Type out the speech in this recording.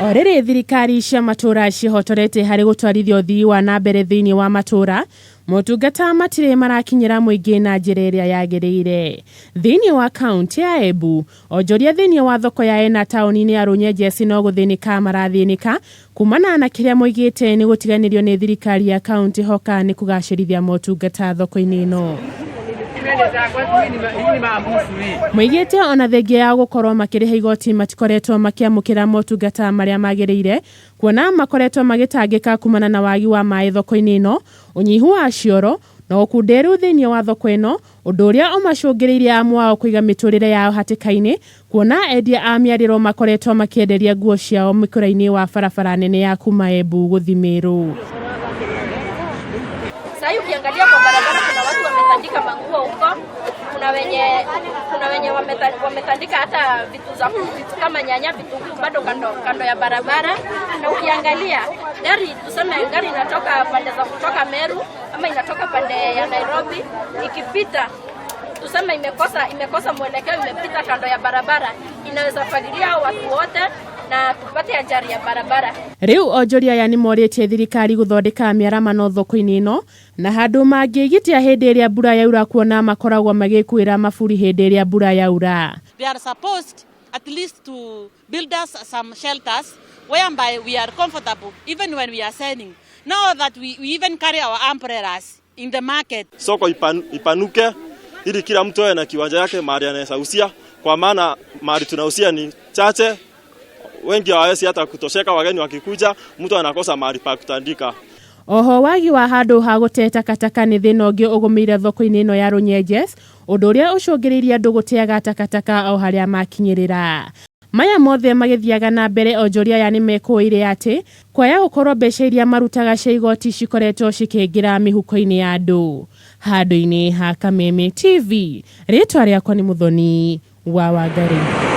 O rĩrĩ thirikari cia matũra ciĩhotorete harĩ gũtwarithia ũthii wa na mbere thĩinĩ wa matũra, motungata matirĩ marakinyĩra mũingĩ na njĩra ĩrĩa yagĩrĩire. Thĩinĩ wa kaunti ya Embu, onjoria thĩinĩ wa thoko ya Ena taũni-inĩ ya Runyenjes no gũthĩnĩka marathĩnĩka kumana na kĩrĩa moigĩte nĩ gũtiganĩrio nĩ thirikari ya kaunti hoka nĩ kũgacĩrithia motungata thoko-inĩ ĩno. Moigĩte ona thengia ya gũkorwo makĩrĩha igoti matikoretwo makĩamũkĩra motungata marĩa magĩrĩire kuona makoretwo magĩtangĩka kumana na wagi wa maĩ thoko-inĩ ĩno, ũnyihu wa cioro na ũkunderu thĩinĩ wa thoko ĩno, ũndũ ũrĩa ũmacũngĩrĩirie amwe ao kũiga mĩtũrĩre yao hatĩka-inĩ kuona endia a mĩarĩro makoretwo makĩenderia nguo ciao mĩkũra-inĩ wa barabara nene ya kuma Embu gũthi Meru. Sasa ukiangalia kwa barabara kuna watu wametandika manguo huko, kuna wenye wametandika hata vitu kama nyanya, vitunguu bado kando kando ya barabara. Na ukiangalia gari, tuseme gari inatoka pande za kutoka Meru ama inatoka pande ya Nairobi, ikipita, tuseme imekosa mwelekeo, imepita kando ya barabara, inaweza fagilia watu wote na tupate ajali ya barabara. Rĩu onjoria aya nĩ morĩtie thirikari gũthondeka mĩaramano thoko-inĩ ĩno na handũ mangĩgitia hĩndĩ ĩrĩa mbura yaura kuona makoragwo magĩkuĩra maburi hĩndĩ ĩrĩa mbura yaura. They are supposed at least to build us some shelters whereby we are comfortable even when we are selling. Now that we even carry our umbrellas in the market. Soko ipanuke ili kila mtu awe na kiwanja yake mahali anaweza usia, kwa maana mahali tunausia ni chache, wengi hawawezi hata kutosheka. Wageni wakikuja, mtu anakosa mahali pa kutandika. Oho wagi wa handũ ha gũte takataka nĩ thĩna ũngĩ ũgũmĩire thoko-inĩ ĩno ya Runyenjes, ũndũ ũrĩa ũcũngĩrĩirie andũ gũteaga takataka o harĩa makinyĩrĩra. Maya mothe magĩthiaga na mbere, onjoria aya nĩ mekũĩire atĩ kwaya gũkorwo mbeca iria marutaga cia igoti cikoretwo cikĩingĩra mĩhuko-inĩ ya andũ. Handũ-inĩ ha Kameme TV, rĩtwa rĩakwa nĩ Mũthoni wa Wangari.